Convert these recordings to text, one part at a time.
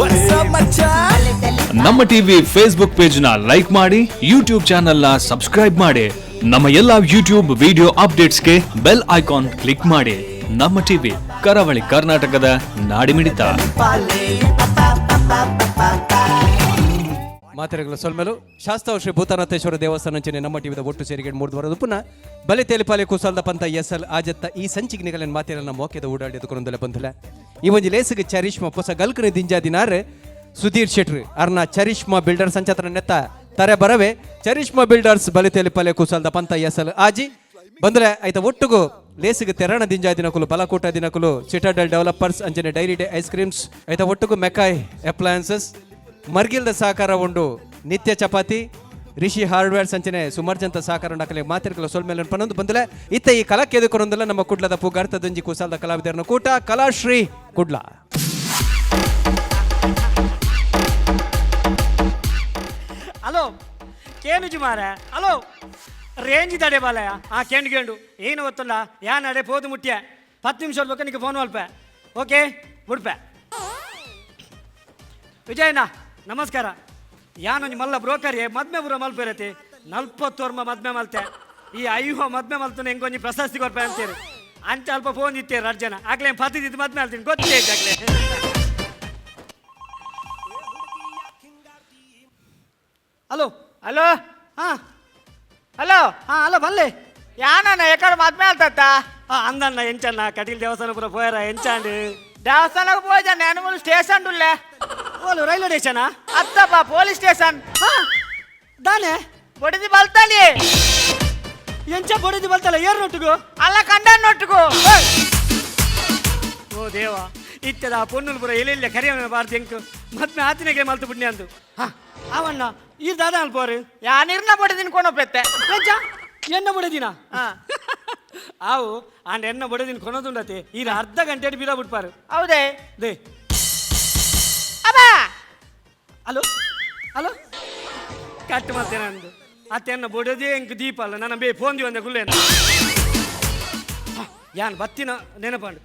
What's up, ಮಚ್ಚಾ? ನಮ್ಮ TV Facebook page ನ like ಮಾಡಿ, ಯೂಟ್ಯೂಬ್ ಚಾನೆಲ್ ನ ಸಬ್ಸ್ಕ್ರೈಬ್ ಮಾಡಿ. ನಮ್ಮ ಎಲ್ಲಾ ಯೂಟ್ಯೂಬ್ ವಿಡಿಯೋ ಅಪ್ಡೇಟ್ಸ್ಗೆ bell icon click ಮಾಡಿ. ನಮ್ಮ ಟಿವಿ, ಕರಾವಳಿ ಕರ್ನಾಟಕದ ನಾಡಿಮಿಡಿತ. ಮಾತೆರೆಗಳ ಸೊಲ್ಮೆಲು. ಶಾಸ್ತಾವ್ ಶ್ರೀ ಭೂತನಾಥೇಶ್ವರ ದೇವಸ್ಥಾನ ನಮ್ಮ ಟಿವಿದ ಒಟ್ಟು ಸೇರಿಗೆ ಮೂರ್ದು ಬರೋದು ಪುನಃ ಬಲಿ ತೇಲಿಪಾಲೆ ಕುಸಾಲ್ದ ಪಂತ ಎಸ್ ಎಲ್ ಆಜತ್ತ ಈ ಸಂಚಿಗೆ ನಿಗಲನ್ ಮಾತೆರನ್ನ ಮೋಕೆದ ಓಡಾಡಿದ ಕೊರೊಂದಲೆ ಬಂಧುಲ. ಈ ಒಂಜಿ ಲೇಸಿಗೆ ಚರಿಷ್ಮಾ ಪೊಸ ಗಲ್ಕನ ದಿಂಜಾದಿನಾರ್ ಸುಧೀರ್ ಶೆಟ್ರು ಅರ್ನ ಚರಿಷ್ಮಾ ಬಿಲ್ಡರ್ಸ್ ಅಂಚತ್ರ ನೆತ್ತ ತರೆ ಬರವೆ. ಚರಿಷ್ಮಾ ಬಿಲ್ಡರ್ಸ್, ಬಲಿ ತೇಲಿಪಾಲೆ ಕುಸಾಲ್ದ ಪಂತ ಎಸ್ ಎಲ್ ಆಜಿ ಬಂದ್ರೆ ಆಯ್ತ. ಒಟ್ಟುಗು ಲೇಸಿಗೆ ತೆರಣ ದಿಂಜಾ ದಿನಕುಲು ಬಲಕೂಟ ದಿನಕುಲು ಸಿಟಾಡೆಲ್ ಡೆವಲಪರ್ಸ್ ಅಂಚನೆ dairy day ice creams ಆಯ್ತ. ಒಟ್ಟುಗು ಮೆಕಾಯ್ ಅಪ್ಲಯನ್ಸಸ್ ಮರ್ಗಿಲ್ದ ಸಹಕಾರ ಉಂಡು. ನಿತ್ಯ ಚಪಾತಿ, ರಿಷಿ ಹಾರ್ಡ್ವೇರ್ಸ್ ಅಂಚನೆ ಸುಮಾರ್ಜಂತ ಸಹಕಾರ ಉಂಡು. ಮಾತಿರ್ಕಲ ಸೊಲ್ಮೇಲೆ ಪನೊಂದು ಬಂದಲೆ ಇತ್ತ ಈ ಕಲಾ ಎದುಕೊರೊಂದಲ್ಲ ನಮ್ಮ ಕುಡ್ಲದ ಪುಗಾರ್ತದೊಂಜಿ ಕುಸಾಲ್ದ ಕಲಾವಿದರನ ಕೂಟ ಕಲಾಶ್ರೀ ಕುಡ್ಲ. ಹಲೋ, ಕೇನುಜಿ ಮಾರ. ಹಲೋ, ರೇಂಜ್ ತಡೆ ಬಾಲಯ. ಆ ಕೇಂಡು ಕೇಂಡು ಏನು ಗೊತ್ತಲ್ಲ. ಯಾ ನಡೆ ಪೋದು ಮುಟ್ಯ 10 ನಿಮಿಷ ಬೇಕು ನಿಮಗೆ ಫೋನ್ ಮಲ್ಪೆ. ಓಕೆ, ಬಿಡ್ಪೆ. ವಿಜಯಣ್ಣ, ನಮಸ್ಕಾರ. ಯಾನೊಂಜಿ ಮಲ್ಲ ಬ್ರೋಕರ್ ಮದ್ಮೆ ಪೂರ ಮಲ್ಪೆರತಿ. 40 ವರ್ಮ ಮದ್ಮೆ ಮಲ್ತೆ. ಈ ಐಹೋ ಮದ್ಮೆ ಮಲ್ತನ ಹೆಂಗೊಂಜಿ ಪ್ರಶಸ್ತಿ ಕೊರ್ಪೆ ಅಂತೀರಿ. ಅಂಚ ಅಲ್ಪ ಫೋನ್ ಇತ್ತೇರು ಅರ್ಜನ ಆಗ್ಲೇ ಪತ್ತಿದ್ದು ಮದ್ಮೆ ಅಲ್ತೀನಿ ಗೊತ್ತೇ ಆಗ್ಲೇ. ಹಲೋ. ಹಲೋ. ಹಾ. ಹಲೋ. ಹಾ, ಹಲೋ, ಬಲ್ಲೆ. ಯಾನಣ್ಣ ಎಕಡೆ ಮದ್ಮೆ ಆಲ್ತತ್ತ? ಆ ಅಂದಣ್ಣ, ಎಂಚಣ್ಣ, ಕಟೀಲ್ ದೇವಸ್ಥಾನ ಪೂರ ಪೋಯರ, ಎಂಚಾಂಡ್? ದೇವಸ್ಥಾನಕ್ಕೆ ಪೋಜಣ್ಣ, ಅನುಮೂಲು ಸ್ಟೇಷನ್ ಉಳ್ಳೆ. ಓಲು, ರೈಲ್ವೆ ಸ್ಟೇಷನಾ? ಅತ್ತಪ್ಪ, ಪೊಲೀಸ್ ಸ್ಟೇಷನ್. ಹಾ, ದಾನೆ? ಬಡಿದಿ ಬಲ್ತಾಲಿ. ಎಂಚ ಬಡಿದು ಬಲ್ತಲ್ಲ? ಏರ್ ನೊಟ್ಟುಗು? ಅಲ್ಲ, ಕಂಡನ್ ನೊಟ್ಟುಗು. ಓ ದೇವ, ಇತ್ತದ ಆ ಪೊನ್ನುಲು ಪೂರ ಎಲೆಲ್ಲ ಕರಿಯ ಬಾರ್ದು. ಎಂಕು ಮದ್ಮೆ ಆತಿನಗೆ ಮಲ್ತು ಪುಣ್ಯ ಅಂದು. ಹಾ, ಅವಣ್ಣ, ಈ ದಾದ ಅಲ್ಪೋರು. ಯಾನಿರ್ನ ಬಡಿದಿನ ಕೊನೊಪೆತ್ತೆ. ಎಂಚ ಎನ್ನ ಬಡದಿನ? ಹಾ. ಆವು ಆಂಡ ಎನ್ನ ಬಡದಿನ ಕೊನದುಂಡತೆ. ಈ ಅರ್ಧ ಗಂಟೆ ಬೀರ ಬಿಡ್ಪಾರು. ಹೌದೇ? They. ಅಬ್ಬ. Hello, hello, cut ಮಾಡ್ತೇನೆ ಅಂದು. ಅತ್ತೆನ್ನ ಬಡದೇ ಎಂಕ್ ದೀಪ ಅಲ್ಲ. ನನ್ನ ಬೇ ಫೋನ್ the ಒಂದೆ ಗುಲ್ಲೇನ ಯಾನ್ ಬತ್ತಿನ ನೆನಪಂಡು.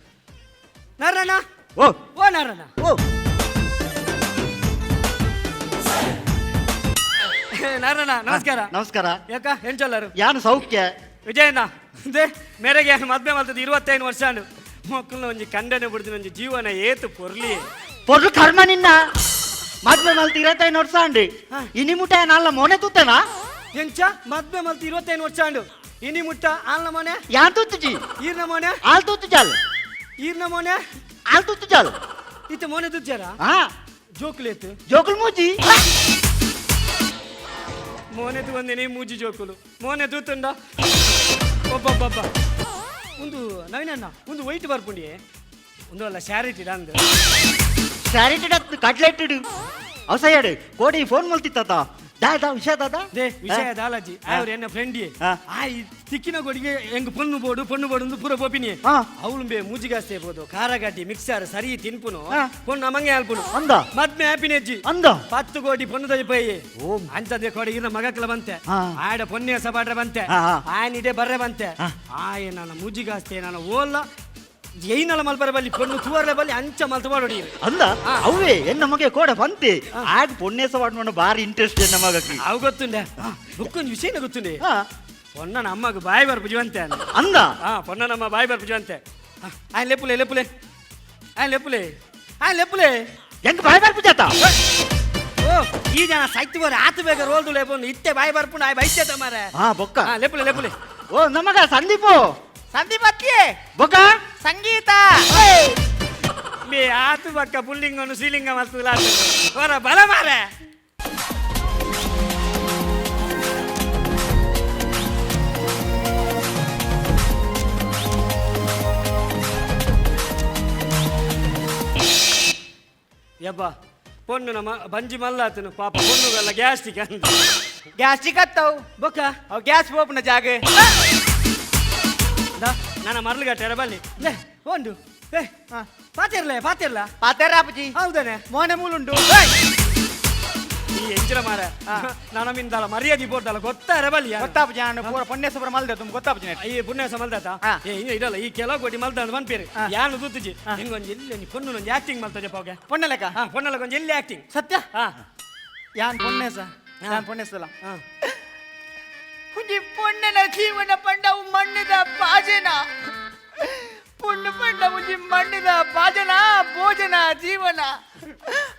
ನಾರಣ್ಣ. ಓ. ಓ ನಾರಣ್ಣ. ಓ. ನಾರಣ್ಣ, ನಮಸ್ಕಾರ. ನಮಸ್ಕಾರ. ಯಾಕ ಎಂಚಲ್ಲರು? ಯಾನು ಸೌಖ್ಯ. ವಿಜಯಣ್ಣ, they ಮೇರೆಗೆ ಮದ್ವೆ ಮಲ್ತದ್ದು 25 ವರ್ಷ. ಮಕ್ಕಳನ್ನ ಒಂಜಿ ಕಂಡನೆ ಬಿಡ್ದಿನ ಒಂಜಿ ಜೀವನ ಏತು ಪೊರ್ಲಿ. ಪೊರ್ಲು ಕರ್ಮ ನಿನ್ನ. ಮದ್ವೆ ಮಲ್ತಿ 25 ವರ್ಷ ಅಂಡಿ. ಇನಿ ಮುಟ ನಾಲ್ಲ ಮೋನೆ ತೂತೇನಾ? ಎಂಚ ಮದ್ವೆ ಮಲ್ತು 25 ವರ್ಷ ಅಂಡು, ಇನಿ ಮುಟ್ಟ ಆಲ್ನ ಮನೆ? ಯಾನ್ ತೂತುಜಿ. ಈರ್ನ ಮೋನೆ? ಆಲ್ ತೂತು ಜಾಲ್. ಈರ್ನ ಮೋನೆ? ಆಲ್ ತೂತು ಜಾಲ್. ಇತ್ತ ಮೋನೆ ತುಜ್ಜಾರ? ಹಾ. ಜೋಕುಲೇತು? ಜೋಕುಲ್ ಮೂಜಿ. ಮೋನೆ ಒಂದೇನೆ ಮೂಜಿ ಜೋಕುಲು. ಮೋನೆ ತೂತುಂಡ ಒಬ್ಬೊಬ್ಬೊಬ್ಬ. ಒಂದು ನವೀನಣ್ಣ, ಒಂದು ವೈಟ್ ಬರ್ಪುಂಡಿ. ಒಂದು ಅಲ್ಲ, ಶಾರಿಟಿ ಅಂದು. ಕ್ಯಾರೆಟ್ ಕಟ್ಲೆಟ್ ಅವಸಯ್ಯಾಡು ಕೋಡಿ ಫೋನ್ ಮಲ್ತಿತ್ತ ದಾ ದಾ ವಿಷಯ ದಾದಾ? They ವಿಷಯ ದಾಲಾಜಿ, ಅವ್ರ ಎನ್ನ ಫ್ರೆಂಡ್. ಹಾ. ಆ ತಿಕ್ಕಿನ ಕೊಡಿಗೆ ಹೆಂಗ್ ಪೊಣ್ಣು ಬೋಡು, ಪೊಣ್ಣು ಬೋಡು ಪೂರ ಪೋಪಿನಿ. ಹಾ. ಅವಳು ಬೇ ಮೂಜಿಗಾಸ್ತಿ ಬೋದು, ಖಾರಗಡ್ಡಿ, ಮಿಕ್ಸರ್ ಸರಿ ತಿನ್ಪುನು. ಹಾ. ಪೊಣ್ಣು ಅಮಂಗೆ ಅಲ್ಪುನು. ಅಂದ? ಮದ್ಮೆ ಆಪಿನೆಜ್ಜಿ. ಅಂದ? 10 ಕೋಟಿ ಪೊಣ್ಣು ಪೈ. ಓ. ಅಂತದೇ ಕೊಡಿ ಇರ ಮಗಕ್ಲ ಬಂತೆ. ಹಾ. ಆಡ ಪೊನ್ನೆ ಸಬಾಡ್ರೆ ಬಂತೆ. ಹಾ, ಹಾ. ಆಯನಿಡೆ ಬರ್ರೆ ಬಂತೆ. ಹಾ. ಆಯ ನನ್ನ ಮೂಜಿಗಾಸ್ತಿ ನಾನು ಓಲ್ಲ ಏನಲ್ಲ ಮಲ್ಪರೆ ಬಲ್ಲಿ, ಪೊಣ್ಣು ತೂವರ್ಲೆ ಬಲ್ಲಿ, ಅಂಚ ಮಲ್ತು ಮಾಡೋಡಿ. ಅಂದ? ಅವೇ ಎನ್ನ ಮಗೆ ಕೋಡ ಬಂತೆ. ಆಗ ಪೊನ್ನೇಸ ವಾಡ್ಮಣ್ಣ ಬಾರಿ ಇಂಟ್ರೆಸ್ಟ್ ಎನ್ನ ಮಗಕ್ಕೆ. ಅವು ಗೊತ್ತುಂಡೆ. ಬುಕ್ಕೊಂದು ವಿಷಯನ ಗೊತ್ತುಂಡೆ. ಹಾ. ಪೊನ್ನನ ಅಮ್ಮಗ ಬಾಯಿ ಬರ್ಪು ಜೀವಂತೆ. ಅಂದ? ಹಾ, ಪೊನ್ನನಮ್ಮ ಬಾಯಿ ಬರ್ಪು ಜೀವಂತೆ. ಆಯ್ ಲೆಪ್ಪುಲೆ, ಲೆಪ್ಪುಲೆ, ಆಯ್ ಲೆಪ್ಪುಲೆ, ಆಯ್ ಲೆಪ್ಪುಲೆ. ಹೆಂಗ್ ಬಾಯ್ ಬರ್ಪು ಜಾತ? ಓ, ಈ ಜನ ಸೈತ್ ಬರ ಆತು ಬೇಗ ರೋಲ್ದು ಲೇಪುಂಡು. ಇತ್ತೆ ಬಾಯಿ ಬರ್ಪುಂಡು. ಆಯ್ ಬೈತೆ ಮಾರೆ. ಹಾ, ಬೊಕ್ಕ? ಹಾ, ಲೆಪ್ಪುಲೆ, ಲೆಪ್ಪುಲೆ. ಓ ನಮಗ ಸಂದೀಪು. ಸಂದೀಪ್ ಅತ್ತಿಯೇ. ಬೊಕ್ಕ? ಸಂಗೀತ. ಬೇ ಆತು ಬಕ್ಕ ಪುಲ್ಲಿಂಗನು ಶ್ರೀಲಿಂಗ ಮಲ್ತುಲ ಹೊರ ಬಲ ಮಾರೆ. ಯಬ್ಬ, ಪೊಣ್ಣು ನಮ್ಮ ಬಂಜಿ ಮಲ್ಲಾತನು ಪಾಪ. ಪೊಣ್ಣುಗಲ್ಲ ಗ್ಯಾಸ್ಟಿಕ್ ಅಂತ. ಗ್ಯಾಸ್ಟ್ರಿಕ್ ಅತ್ತವು. ಬೊಕ್ಕ? ಅವು ಗ್ಯಾಸ್ ಪೋಪುನ ಜಾಗ. ದಾ, ನನ್ನ ಮರಳುಗಟ್ಟೆ ಬಲ್ಲಿ ಲೇ ಒಂದು. ಏ, ಪಾತಿರ್ಲೆ, ಪಾತಿರ್ಲ. ಪಾತೆರ ಅಪ್ಪಜಿ. ಹೌದಾನೆ? ಮೋನೆ ಮೂಲುಂಡು. ಈ ಎಂಚಿನ ಮಾರ ನಾನು ಮರ್ಯಾದೆ ಪೋರ್ದಲ್ಲ ಗೊತ್ತಾರೆ ಬಲ್ಲಿ ಗೊತ್ತಾಪು ಜಾನ ಪೂರ ಪೊನ್ನೇಸಪುರ ಮಲ್ದೆ ತುಂಬ ಗೊತ್ತಾಪು ಜನ. ಈ ಪುಣ್ಯ ಮಲ್ದಾತ. ಏ ಇನ್ನು ಇಡಲ್ಲ ಈ ಕೆಲವು ಕೋಟಿ ಮಲ್ದ ಅಂತ ಮನ್ಪೇರು ಯಾನು ತೂತುಜಿ ಹಿಂಗೊಂಜಿ ಎಲ್ಲಿ ಒಂಜಿ ಪೊಣ್ಣು ಒಂಜಿ ಆಕ್ಟಿಂಗ್ ಮಲ್ತಜೆ ಪೋಗೆ. ಪೊಣ್ಣೆ ಲೆಕ್ಕ? ಹಾ, ಪೊಣ್ಣಲ ಒಂಜಿ ಎಲ್ಲಿ ಆಕ್ಟಿಂಗ್. ಸತ್ಯ? ಹಾ. ಯಾನ್ ಪೊನ್ನೇಸ, ಯಾನ್ ಪೊನ್ನೇಸಲ್ಲ. ಹಾ. ಒಂಜಿ ಪೊಣ್ಣನ ಜೀವನ ಪಂಡವು ಮಣ್ಣಿದ ಬಾಜನ. ಪೊಣ್ಣು ಪಂಡ ಒಂಜಿ ಮಣ್ಣಿದ ಬಾಜನ ಭೋಜನ ಜೀವನ.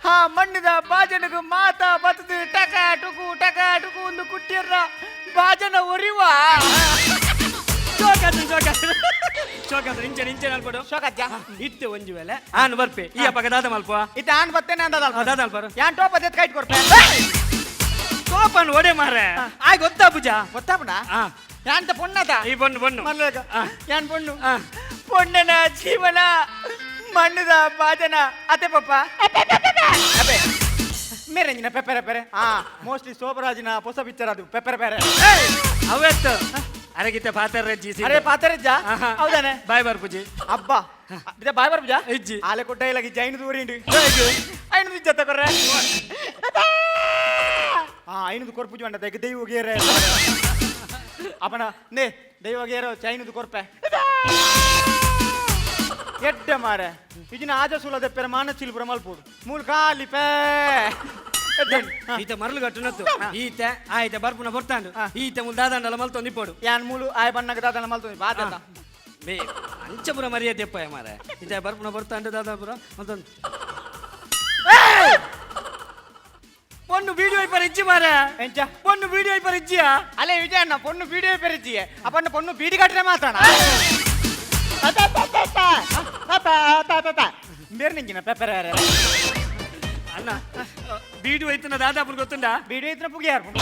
ಹಾ ಮಣ್ಣಿದ ಬಾಜನಗು ಮಾತಾ ಬತ್ತದು ಟಕ ಟುಕು ಟಕ ಟುಕು ಒಂದು ಕುಟ್ಟಿರ್ರ ಬಾಜನ ಒರಿವ. ಶೋಕಾತು ಶೋಕಾತು ಶೋಕಾತು ಇಂಚೆ ಇಂಚೆ ಅಲ್ಪಡು. ಶೋಕಜ್ಜ. ಇತ್ತೆ ಒಂಜಿ ವೇಳೆ ಆನ್ ಬರ್ಪೆ ಈ ಅಪ್ಪಗ ದಾದ ಮಲ್ಪ. ಇತ್ತೆ ಆನ್ ಬತ್ತೇನೆ ಅಂದದ. ದಾದ ಅಲ್ಪರು. ಯಾನ್ ಟೋಪ ದೆತ್ ಕೈಟ್ ಕೊರ್ಪೆ. ಟೋಪನ್ ಒಡೆ ಮಾರೆ ಆಯ್ ಗೊತ್ತಾ ಪೂಜಾ? ಗೊತ್ತಾಪುಣ? ಹಾ. ಯಾನ್ತ ಪೊಣ್ಣದ? ಈ ಪೊಣ್ಣು ಪೊಣ್ಣು ಮಲ್ಲೇಗ. ಹಾ. ಯಾನ್ ಪೊಣ್ಣು. ಹಾ. ಪೊಣ್ಣನ ಜೀವನ ಮಣ್ಣದ ಬಾಜನ ಅತೆ ಪಪ್ಪ ಅಬೆ ಮೇರೆಂಜಿನ ಪೆಪ್ಪರೆ ಪೆರೆ. ಹಾ ಮೋಸ್ಟ್ಲಿ ಸೋಬರಾಜಿನ ಹೊಸ ಪಿಕ್ಚರ್ ಅದು ಪೆಪ್ಪರೆ ಪೆರೆ. ಅವೆತ್ತು ಅರಗಿತ್ತೆ ಪಾತರ್ರೆ ಜೀಸಿ. ಅರೆ ಪಾತರಜ್ಜ ಹೌದಾನೆ. ಬಾಯ್ ಬರ್ಪುಜಿ. ಅಬ್ಬಾ ಇದ ಬಾಯ್ ಬರ್ಪುಜ. ಇಜ್ಜಿ. ಆಲೆ ಕೊಟ್ಟ ಇಲ್ಲ ಜೈನ ದೂರಿಂಡು ಐನದು ಇಜ್ಜತ್ತ ಕೊರ್ರೆ. ಹಾ ಐನದು ಕೊರ್ಪುಜಿ ಅಂಡ ದೈವ ದೈವ ಗೇರೆ ಅಪನ ನೇ ದೈವ ಗೇರ ಚೈನದು ಕೊರ್ಪೆ ಎಡ್ಡೆ ಮಾರೆ ಇಜಿನ ಆಜ ಸುಲ ದೆಪ್ಪೆರ ಮಾನ ಚಿಲ್ಪುರ ಮಲ್ಪೋಡು ಮೂಲ ಖಾಲಿ ಪೇ. ಈತ ಮರಳು ಕಟ್ಟುನತ್ತು ಈತ ಆಯ್ತ ಬರ್ಪುನ ಬರ್ತಾಂಡು ಈತ ಮುಲ್ ದಾದಾಂಡಲ ಮಲ್ತೊಂದು ಇಪ್ಪೋಡು. ಯಾನ್ ಮೂಲು ಆಯ್ ಬಣ್ಣಗ ದಾದಾಂಡ ಮಲ್ತೊಂದು ಬಾದ. ಬೇ ಅಂಚಪುರ ಮರ್ಯಾದೆ ಎಪ್ಪಾಯ ಮಾರೆ ಈತ ಬರ್ಪುನ ಬರ್ತಾಂಡು ದಾದಾಪುರ ಮಲ್ತೊಂದು ಪೊಣ್ಣು ವಿಡಿಯೋ ಇಪ್ಪರ್ ಇಜ್ಜಿ ಮಾರೆ. ಎಂಚ? ಪೊಣ್ಣು ವಿಡಿಯೋ ಇಪ್ಪರ್ ಇಜ್ಜಿಯಾ? ಅಲ್ಲೇ ವಿಜಯಣ್ಣ ಪೊಣ್ಣು ವಿಡಿಯೋ ಇಪ್ಪರ್ ಇಜ್ಜಿಯೇ ಅಪ್ಪಣ್ಣ ಪೊಣ್ಣು ಬೀಡಿ ಕಟ್ಟರೆ ಮಾತಾಡ ಬೇರೆ ನಿಂಗಿನ ಪೆಪ್ಪರೆ. ಅಣ್ಣ ಬೀಡು ಐತನ ದಾದಾಪುರ ಗೊತ್ತುಂಡಾ? ಬೀಡಿ ಐತನ ಪುಗೆ ಹಾರ್ಪುಂಡು.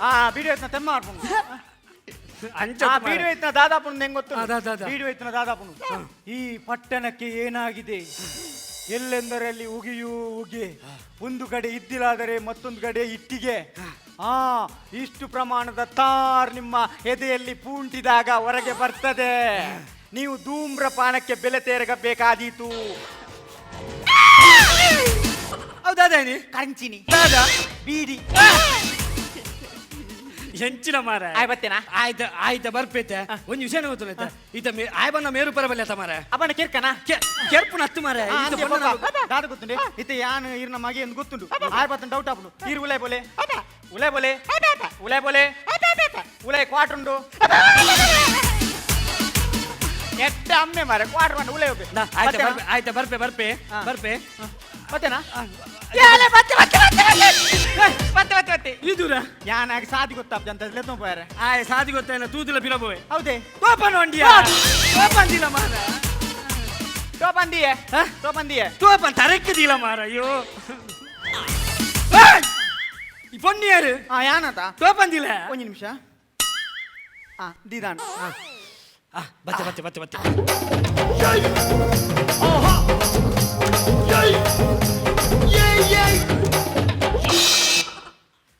ಆ ಬೀಡಿ ಐತನ ತೆಮ್ಮ ಹಾರ್ಪುಂಡು. ಅಂಚ ಆ ಬೀಡು ಐತನ ದಾದಾಪುಂಡು ಹೆಂಗ್ ಗೊತ್ತು? ಆ, ದಾ, ದಾ, ದಾ. ಬೀಡು ಐತನ ದಾದಾಪುಂಡು. ಈ ಪಟ್ಟಣಕ್ಕೆ ಏನಾಗಿದೆ? ಎಲ್ಲೆಂದರಲ್ಲಿ ಉಗಿಯೂ ಉಗಿ. ಒಂದು ಕಡೆ ಇದ್ದಿಲಾದರೆ ಮತ್ತೊಂದು ಕಡೆ ಇಟ್ಟಿಗೆ. ಆ ಇಷ್ಟು ಪ್ರಮಾಣದ ತಾರ್ ನಿಮ್ಮ ಎದೆಯಲ್ಲಿ ಪೂಂಟಿದಾಗ ಹೊರಗೆ ಬರ್ತದೆ. ನೀವು ಧೂಮ್ರಪಾನಕ್ಕೆ ಬೆಲೆ ತೆರಗಬೇಕಾದೀತು. ಹೌದಾ ದಾನಿ? ಕಂಚಿನಿ. ದಾದಾ. ಬೀಡಿ. ಎಂಚಿನ ಮಾರ. ಆಯ್ ಬತ್ತೇನಾ? ಆಯ್ತ ಆಯ್ತ ಬರ್ಪೈತೆ ಒಂದು ವಿಷಯ ಗೊತ್ತಿಲ್ಲ ಈತ ಆಯ್ ಬನ್ನ ಮೇರು ಪರಬಲ್ಲ ಮಾರ. ಅಪ್ಪನ ಕಿರ್ಕನ? ಕೆರ್ಪುನ ಹತ್ತು ಮಾರ. ಆ, ಅಂತೆ ಪಾಪ. ದಾದ ಗೊತ್ತುಂಡೆ ಇತ್ತೆ ಯಾನ್ ಇರ್ನ ಮಗೆ ಎಂದು ಗೊತ್ತುಂಡು. ಆಯ್ ಬತ್ತನ್ ಡೌಟ್ ಆಪುಂಡು. ಈರ್ ಉಲೈ ಬೋಲೆ ಉಲೈ ಬೋಲೆ ಉಲೈ ಬೋಲೆ ಉಲೈ ಕ್ವಾರ್ಟರ್ ಉಂಡು. ಎಟ್ಟ ಅಮ್ಮೆ ಮಾರೆ ಕ್ವಾರ್ಟರ್ ಉಂಡು ಉಲೈ ಹೋಗ್ಬೇಕು. ಆಯ್ತ ಬರ್ಪೆ ಆಯ್ತ ಬರ್ಪೆ ಬರ್ಪೆ ಬರ್ಪೆ. ಬತ್ತೇನಾ? ಯಾಲೆ ಬತ್ತೆ ಬತ್ತೆ ಬತ್ತೆ ಬತ್ತೆ ಬತ್ತೆ ಬತ್ತೆ ಬತ್ತೆ. ಇದೂರ ಯಾನಾಗ ಸಾದಿ ಗೊತ್ತಾಪ್ ಅಂತ ಲೆತ್ತೊ ಪೋಯಾರೆ. ಆಯ್ ಸಾದಿ ಗೊತ್ತೇನ ತೂತುಲ ಪಿರಬೋವೆ. ಹೌದೇ? ಟೋಪನ್ ಒಂಡಿಯಾ ಟೋಪನ್ ದಿಲ ಮಾರ. ಟೋಪನ್ ದಿಯೆ? ಹಾ? ಟೋಪನ್ ದಿಯೆ? ಟೋಪನ್ ತರಕ್ಕೆ ದಿಲ ಮಾರ. ಅಯ್ಯೋ ಈ ಪೊಣ್ಣು ಯಾರು? ಆ ಯಾನತ? ಟೋಪನ್ ದಿಲ. ಒಂದು ನಿಮಿಷ. ಆ ದಿದಾನ್. ಆ ಬತ್ತೆ ಬತ್ತೆ ಬತ್ತೆ ಬತ್ತೆ.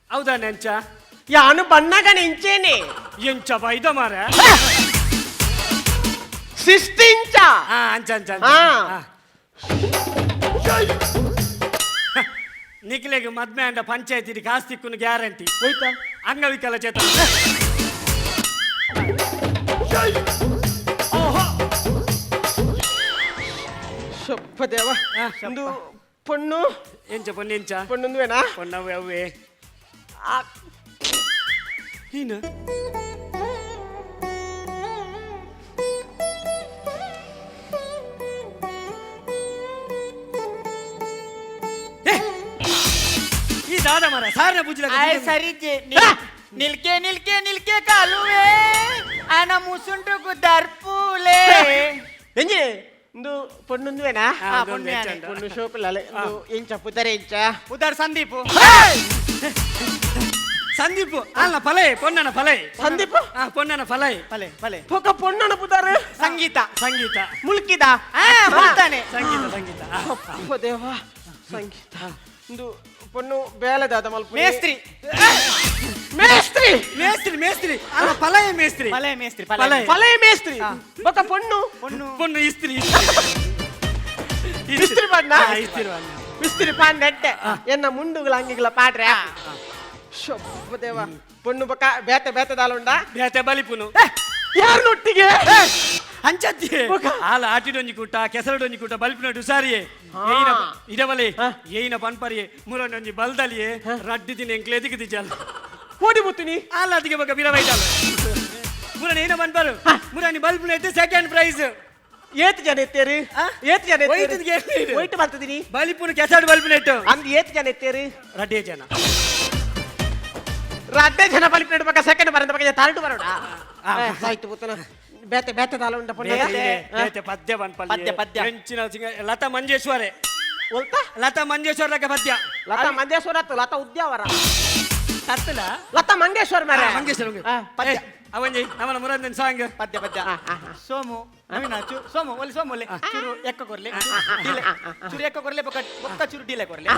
ಹೌದಾ ನೆಂಚ? ಯಾನು ಬಣ್ಣಗ ನೆಂಚೇನೆ. ಎಂಚ ಬೈದ ಮಾರ. ಶಿಸ್ತಿಂಚ. ಆ ಅಂಚ ಅಂಚ ಅಂಚ. ಆ. ಆ. ನಿಖಿಲೆಗ್ ಮದ್ಮೆ ಅಂಡ ಪಂಚಾಯತಿ ಕಾಸು ತಿಕ್ಕುನು ಗ್ಯಾರಂಟಿ. ಹೋಯ್ತಾ? ಅಂಗವಿಕಲ ಚೇತನ. ಸೊಪ್ಪ ದೇವ ಒಂದು ಪೊಣ್ಣು. ಎಂಚ ಪೊಣ್ಣು ಎಂಚ? ಪೊಣ್ಣುಂದುವೇನಾ? ಪೊಣ್ಣವೆ ಅವೇ. ಹೀನ ಏ, ಈ ದಾದ ಮರ ಸಾರನ ಪೂಜೆ. ಆಯ್ ಸರಿ ಜೆ ನಿಲ್ಕೆ ನಿಲ್ಕೆ ನಿಲ್ಕೆ ಕಾಲುವೆ ಆನ ಮುಸುಂಟುಗು ದರ್ಪುಲೆ. ಎಂಜಿ ಇಂದು ಪೊಣ್ಣುಂದುವೇನಾ? ಆ, ಆ, ಅದೊಂದು ಪೊಣ್ಣು ಹೆಚ್ಚಂಡ. ಪೊಣ್ಣು ಶೋಪಿಲ್ಲಲೆ ಇಂದು ಎಂಚ ಪುದರೆ ಎಂಚ? ಉದಾರ್ ಸಂದೀಪ್. ಸಂದೀಪ್ ಅಲ್ಲ ಫಲೈ ಪೊನ್ನನ ಫಲೈ. ಸಂದೀಪ್? ಆ ಪೊನ್ನನ ಫಲೈ. ಪಲೆ ಪಲೆ. ಪೊಕ ಪೊಣ್ಣನ ಪುದಾರು? ಸಂಗೀತ. ಸಂಗೀತ. ಮುಲ್ಕಿದ? ಆ ಮುಲ್ತಾನೆ. ಸಂಗೀತ ಸಂಗೀತ. ಆ, ಅಪ್ಪ ದೇವ ಸಂಗೀತ. ಇಂದು ಪೊಣ್ಣು ಬೇಲೆದಾದ ಮಲ್ಪು. ಮೇಸ್ತ್ರಿ. ಮೇಸ್ತ್ರಿ. ಮೇಸ್ತ್ರಿ ಮೇಸ್ತ್ರಿ ಅಲ್ಲ ಫಲೈ ಮೇಸ್ತ್ರಿ. ಪಲೆ ಮೇಸ್ತ್ರಿ. ಪಲೆ. ಪಲೆ. ಫಲೈ ಮೇಸ್ತ್ರಿ. ಬೊಕ ಪೊಣ್ಣು? ಪೊಣ್ಣು ಪೊಣ್ಣು ಇಸ್ತ್ರಿ. ಇಸ್ತ್ರಿ ಬಣ್ಣ? ಆ, ಇಸ್ತ್ರಿ ಬಣ್ಣ. ಮಿಸ್ತ್ರಿ ಪಾಂಡೆ ಅಡ್ಡೆ ಎನ್ನ ಮುಂಡುಗಳ ಅಂಗಿಗಳ ಪಾಡ್ರೆ. ಶೊಪ್ಪ ದೇವ, ಪೊಣ್ಣು ಬಕ ಬೇತೆ ಬೇತೆ ದಾಲುಂಡ. ಬೇತೆ ಬಲಿಪುನು. ಯಾರು ನೊಟ್ಟಿಗೆ? ಅಂಚತ್ತಿ ಆಲ ಆಟಿಡೊಂಜಿ ಕೂಟ, ಕೆಸರಡೊಂಜಿ ಕೂಟ ಬಲ್ಪಿನ ಹುಷಾರಿಯೇ. ಏಯ್ನ ಇಡವಲೆ ಏಯ್ನ ಪನ್ಪರಿಯೇ, ಮುರನೊಂಜಿ ಬಲ್ದಲಿಯೇ ರಡ್ಡು ದಿನ ಎಂಕ್ಲೆ ಎದಿಗೆ ದಿಜಾಲ. ಕೋಡಿ ಮುತ್ತಿನಿ. ಆಲ ಅದಿಗೆ ಬಕ ಬಿರವೈದಾಲ ಮುರನ ಏನ ಪನ್ಪರು, ಮುರನಿ ಬಲ್ಪಿನ ಸೆಕೆಂಡ್ ಪ್ರೈಸ್. ಏತ್ ಜನ ಎತ್ತೇರು? ಏತ್ ಜನ? ಒಯ್ತುದು ಕೇಳಿರು. ಒಯ್ಟು ಬರ್ತದಿನಿ. ಬಲಿಪುನು ಕೆಸರು ಬಲ್ಪಿನ ಇಟ್ಟು. ಅಂದ್ ಏತ್ ಜನ ಎತ್ತೇರು? ರಡ್ಡೇ ಜನ. ರಡ್ಡೆ ಜನ ಬಲಿಪಿನ ಬಕ ಸೆಕೆಂಡ್ ಬರಂದ ಬಕ ತರ್ಡ್ ಬರೋಣ. ಆಯ್ತು ಪುತ್ತನ, ಬೇತೆ ಬೇತೆ ದಾಲ ಉಂಡ ಪೊಣ್ಣು? ಬೇತೆ ಬೇತೆ ಪದ್ಯ ಪನ್ಪಲ್ಲಿ. ಪದ್ಯ, ಪದ್ಯ. ಹೆಂಚಿನ ಸಿಂಗ ಲತಾ ಮಂಜೇಶ್ವರೇ. ಒಲ್ತ? ಲತಾ ಮಂಜೇಶ್ವರ ಪದ್ಯ. ಲತಾ ಮಂಜೇಶ್ವರ ಆತು, ಲತಾ ಉದ್ಯಾವರ. ತತ್ತಲ. ಲತಾ ಮಂಗೇಶ್ವರ ಮಾರ್ರೆ. ಮಂಗೇಶ್ವರ. ಪದ್ಯ. ಅವಂಜಿ ಅವನ ಮುರಂದನ್ ಸಾಂಗ್. ಪದ್ಯ ಪದ್ಯ. ಸೋಮು ನವೀನ ಚು ಸೋಮು ಒಲಿ, ಸೋಮು ಒಲಿ, ಚುರು ಎಕ್ಕ ಕೊರ್ಲೆ ಡಿಲೆ, ಚುರು ಎಕ್ಕ ಕೊರ್ಲೆ, ಬೊಕ್ಕ ಬೊಕ್ಕ ಚುರು ಡಿಲೆ ಕೊರ್ಲೆ.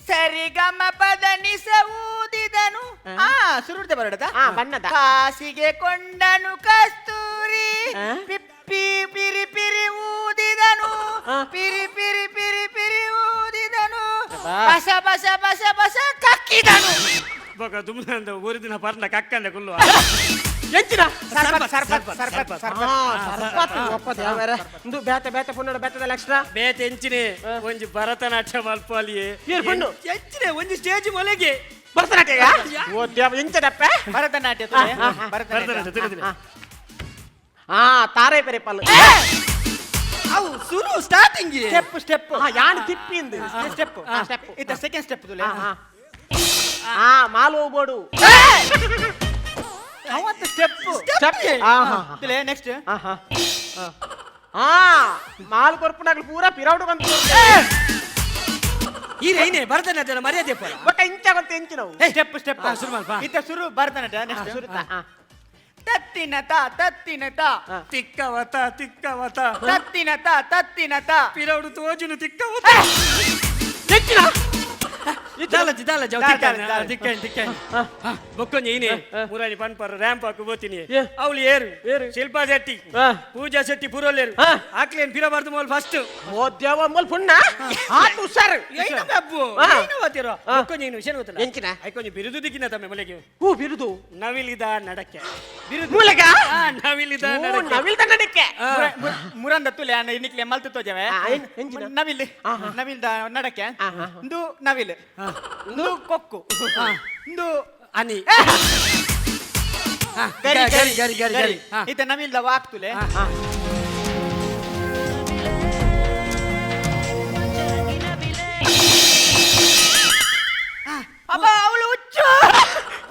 ಸರಿ ಗಮ ಪದ ನಿಸ ಊದಿದನು, ಆ ಸುರುಡ್ದೆ ಬರಡದ. ಬಣ್ಣದ. ಕಾಸಿಗೆ ಕೊಂಡನು ಕಸ್ತೂರಿ, ಪಿಪ್ಪಿ ಪಿರಿ ಪಿರಿ ಊದಿದನು, ಪಿರಿ ಪಿರಿ ಪಿರಿ ಪಿರಿ ಊದಿದನು, ಬಸ ಬಸ ಬಸ ಬಸ ಕಕ್ಕಿದನು. ಬೊಕ ದುಮ್ನಂದ ಊರಿದಿನ ಪರ್ನ ಕಕ್ಕಂದ ಕುಲ್ಲು. ಎಂಚಿನ? ಸರ್ಬತ್ ಸರ್ಬತ್ ಸರ್ಬತ್ ಸರ್ಬತ್. ಸರ್ಪತ್ ಒಪ್ಪ ದೇವರೇ. ಇಂದು ಬೇತೆ ಬೇತೆ ಪೊಣ್ಣು ಬೇತೆದ ಎಕ್ಸ್ಟ್ರಾ. ಬೇತೆ ಎಂಚಿನೆ, ಒಂಜಿ ಭರತನಾಟ್ಯ ಮಲ್ಪಾಲಿಯೇ. ಏರ್ ಪೊಣ್ಣು? ಎಂಚಿನೆ, ಒಂಜಿ ಸ್ಟೇಜ್ ಮೊಲೆಗೆ. ಭರತನಾಟ್ಯ? ಓ ದೇವ, ಎಂಚದಪ್ಪ? ಭರತನಾಟ್ಯ ತುಲೆ, ಭರತನಾಟ್ಯ. ಭರತನಾಟ್ಯ ತಿಳಿದಿಲ್ಲ. ತಾರೆ ಪೆರೆ ಪಲ್ಲು. ಅವು ಸುರು starting. Step step. ಯಾನ್ ತಿಪ್ಪಿಂದು. ಸ್ಟೆಪ್. ಸ್ಟೆಪ್. ಇತ್ತ ಸೆಕೆಂಡ್ ಸ್ಟೆಪ್ ತುಲೆ. ಮಾಲು ಹೋಗ್ಬೋಡು. ಅವತ್ತು ಸ್ಟೆಪ್. ಸ್ಟೆಪ್. ತುಲೆ ನೆಕ್ಸ್ಟ್. ಮಾಲು ಕೊರ್ಪುನಾಗ್ಲು ಪೂರಾ ಪಿರೌಡು ಬಂತು. ಈ ರೈನೆ ಭರತನಾಟ್ಯದ ಮರ್ಯಾದೆ ಪೋಲ. ಬೊಕ್ಕ ಇಂಚ ಗೊತ್ತ ಎಂಚಿನವು? Step step. ಶುರು ಮಲ್ಪ. ಇತ್ತ ಸುರು ಭರತನಾಟ್ಯ ನೆಕ್ಸ್ಟ್. ಸುರುತ. ತತ್ತಿನ ತ ತತ್ತಿನ ತ. ತಿಕ್ಕವತ ತಿಕ್ಕವತ. ತತ್ತಿನ ತ ತತ್ತಿನ ತ. ಪಿರೌಡು ತೋಜುನು ತಿಕ್ಕವತ. ಎಂಚಿನ? ದಾಲಜಿ ದಾಲಜಿ ಅವು. ದಾಲ, ತಿಕ್ಕನ್ ದಾಲ. ತಿಕ್ಕನ್ ತಿಕ್ಕನ್. ಬೊಕ್ಕೊಂಜಿ ಏನೇ ಮುರಾನಿ ಪನ್ಪರ್ ರ್ಯಾಂಪ್ ಹಾಕು ಬೋತೀನಿ. ಏ. ಅವಳು ಏರು? ಏರು? ಶಿಲ್ಪಾ ಶೆಟ್ಟಿ, ಪೂಜಾ ಶೆಟ್ಟಿ ಪೂರೋಲೇರು. ಆಕ್ಲೇನ್ ಪಿರಬಾರ್ದು ಮೋಲ್ ಫಸ್ಟ್. ಓ ದೇವ, ಮೊಲ್ ಪುಣ್ಣ ಆತು ಹುಷಾರು. ಏನ ಬಾಬು? ಏನ ವಾತಿರೋ? ಬೊಕ್ಕೊಂಜಿ ಏನು ವಿಷಯ ಗೊತ್ತಲ್ಲ? ಎಂಚಿನ? ಐಕೊಂಜಿ ಬಿರುದು ದಿಕ್ಕಿನ ತಮ್ಮೆ ಮೊಲೆಗೆ. ಹೂ ಬಿರುದು. ನವಿಲಿದ ನಡಕ್ಕೆ. ಬಿರುದು. ಮೂಲಕ. ನವಿಲಿದ ನಡಕ್ಕೆ. ನವಿಲ್ ನಡಕ್ಕೆ. ಮುರಂದ ತುಲೆ ಅನ್ನ ಇನ್ನಿಕ್ಲೆ ಮಲ್ತು ತೋಜವೆ. ಎಂಚಿನ? ನವಿಲ್ ನವಿಲ್ದ ನಡಕ್ಕೆ. ಇಂದು ನವಿಲ್, ಇಂದು ಕೊಕ್ಕು, ಇಂದು ಅನಿ. ಗರಿ. ಗರಿ ಗರಿ ಗರಿ ಗರಿ. ಇತ್ತ ನವಿಲ್ದ ವಾಕ್ ತುಲೆ. ಅಬ್ಬ, ಅವಳು ಹುಚ್ಚು.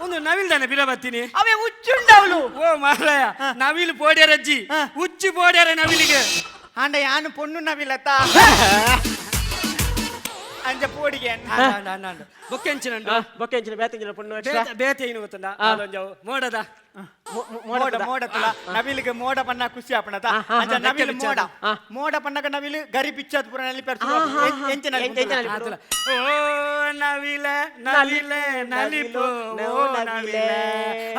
ಒಂದು ನವಿಲ್ ತಾನೆ ಬಿರ ಬರ್ತೀನಿ. ಅವೇ ಹುಚ್ಚುಂಡ ಅವಳು. ಓ ಮಾರಾಯ, ನವಿಲು ಪೋಡ್ಯಾರಜ್ಜಿ, ಹುಚ್ಚು ಪೋಡ್ಯಾರ ನವಿಲಿಗೆ. ಆಂಡ ಯಾನು ಪೊಣ್ಣು ನವಿಲತ್ತ ಅಂಜ ಪೋಡಿಗೆ. ಬೊಕ್ಕೆಂಚಿನಂಡು. ಬೊಕ್ಕೆ ಎಂಚಿನ ಬೇತೆ ಎಂಚಿನ ಪೊಣ್ಣು ಎಕ್ಸ್ಟ್ರಾ? ಬೇತೆ ಬೇತೆ ಏನು ಗೊತ್ತುಂಡ? ಅಲ್ಲೊಂಜವು ಮೋಡದ. ಮೋಡ ಮೋಡ ತುಲ, ನವಿಲಿಗೆ ಮೋಡ ಬಣ್ಣ ಖುಷಿ ಆಪಣತ. ಅಂಚ ನವಿಲು ಮೋಡ ಮೋಡ ಪಣ್ಣಗ ನವಿಲು ಗರಿ ಪಿಚ್ಚದ್ ಪೂರ ನಲಿಪೆರ್. ಎಂಚಿನ? ಎಂಚಿನ? ಆತುಲ. ಓ ನವಿಲ ನವಿಲೆ ನಲಿಪು, ಓ ನವಿಲೆ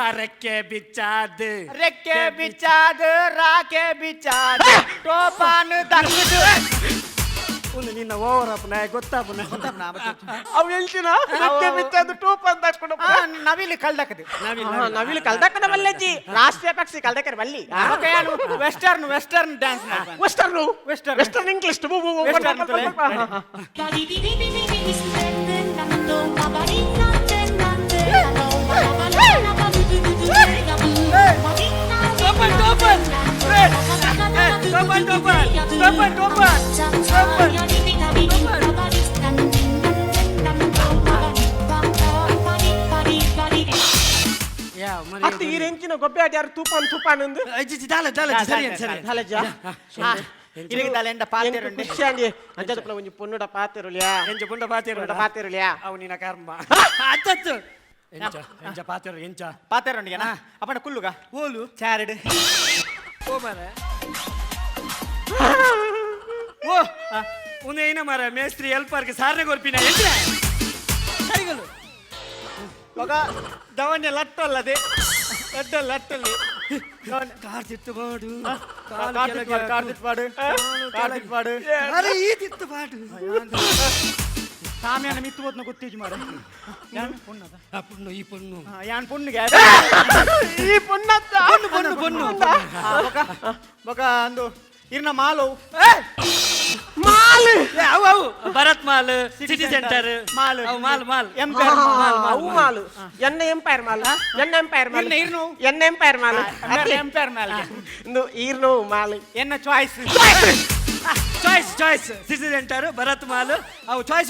ಅರಕ್ಕೆ ಬಿಚ್ಚಾದ್. ರೆಕ್ಕೆ ಬಿಚ್ಚಾದ, ರಾಕೆ ಬಿಚ್ಚಾದ, ಟೋಪಾನು ದಕ್ಕದು. ಒಂದು ನಿನ್ನ ಓವರ್ ಅಪ್ ನಾಯ ಗೊತ್ತಾಪುನ. ಅವು ಎಂಚಿನ ರೆಕ್ಕೆ ಬಿಚ್ಚದು ಟೂಪ್ ಅಂತ ಹಾಕೊಂಡು. ನವಿಲು ಕಳ್ದಕದು. ನವಿಲ್. ನವಿಲು ಕಲ್ದಕ್ಕನ ಬಲ್ಲೆಜ್ಜಿ, ರಾಷ್ಟ್ರೀಯ ಪಕ್ಷಿ ಕಲ್ದಕ್ಕನ ಬಲ್ಲಿ. Western western dance. Western. Western. Western English. Western ತುಲೆ. Topan topan topan topan topan topan topan. ಯಾ. ಅತ್ತು ಈ ರೆಂಚಿನ ಗೊಬ್ಬೆ ಆಟ ಯಾರು ತೂಪಾನ್ ತೂಪಾನ್ ಅಂದು. ಅಜ್ಜಿ ದಾಲ ದಾಲ, ಸರಿ ಸರಿ. ದಾಲಜ್ಜ. ಇರಿಗೆ ದಾಲೆಂಡ ಪಾತೆರುಂಡೆ. ಖುಷಿ ಅಂಡಿ ಅಂಜದ ಪುಲ ಒಂಜಿ ಪೊನ್ನುಡ ಪಾತೆರುಲ್ಯಾ. ಎಂಚ ಪುಂಡ ಪಾತೆರು? ಪೊನ್ನುಡ ಪಾತೆರುಲ್ಯಾ. ಅವು ನಿನ್ನ ಕರ್ಮ ಅತ್ತತ್ತು. ಎಂಚ ಎಂಚ ಪಾತೆರು ಎಂಚ? ಪಾತೆರುಂಡಿಗೆನಾ? ಅಪ್ಪಣ ಕುಲ್ಲುಗ. ಓಲು? ಚಾರಡ್. ಓ ಮಾರ, ಓ ಉಂದು ಏನ ಮಾರ, ಮೇಸ್ತ್ರಿ ಎಲ್ಪರ್ಗೆ ಸಾರನೆ ಕೊರ್ಪಿನ ಎಂಚ ಸರಿಗಳು? ಮಗ ದವನ್ಯ ಲಟ್ಟಲ್ಲದೆ ಲಡ್ಡ ಲಟ್ಟಲ್ಲಿ. ಕಾರ್ ತಿತ್ತು ಪಾಡು. ಕಾರ್ ತಿತ್ತು ಪಾಡು, ಕಾರ್ ತಿತ್ತು ಪಾಡು, ಕಾರ್ ತಿತ್ತು ಪಾಡು. ಅರೆ, ಈ ತಿತ್ತು ಪಾಡು. ಸಾಮ್ಯಾನ ಮಿತ್ತು ಹೋದ್ನ ಗೊತ್ತೇಜ್ ಮಾಡ. ಯಾನ್ ಪೊಣ್ಣದ? ಆ ಪೊಣ್ಣು, ಈ ಪೊಣ್ಣು. ಯಾನ್ ಪೊಣ್ಣುಗೆ. ಈ ಪೊಣ್ಣತ್ತ? ಪೊಣ್ಣು, ಪೊಣ್ಣು, ಪೊಣ್ಣು. ಬೊಕ ಬೊಕ ಅಂದು ಇರ್ನ ಮಾಲು. ಮಾಲ್. ಏ, ಅವು ಅವು Bharat Mall, City Centre Mall. ಅವು ಮಾಲ್, ಮಾಲ್. Empire Mall. ಅವು ಮಾಲ್. ಎನ್ನ ಎಂಪೈರ್ ಮಾಲ್, ಎನ್ನ ಎಂಪೈರ್ ಮಾಲ್. ಇರ್ನ, ಇರ್ನು. ಎನ್ನ ಎಂಪೈರ್ ಮಾಲ್. Empire Mall. ಇಂದು ಈರ್ನು ಮಾಲ್. ಎನ್ನ choice. Choice, choice. City centre, Bharat mall, ಅವು ಚಾಯ್ಸ್.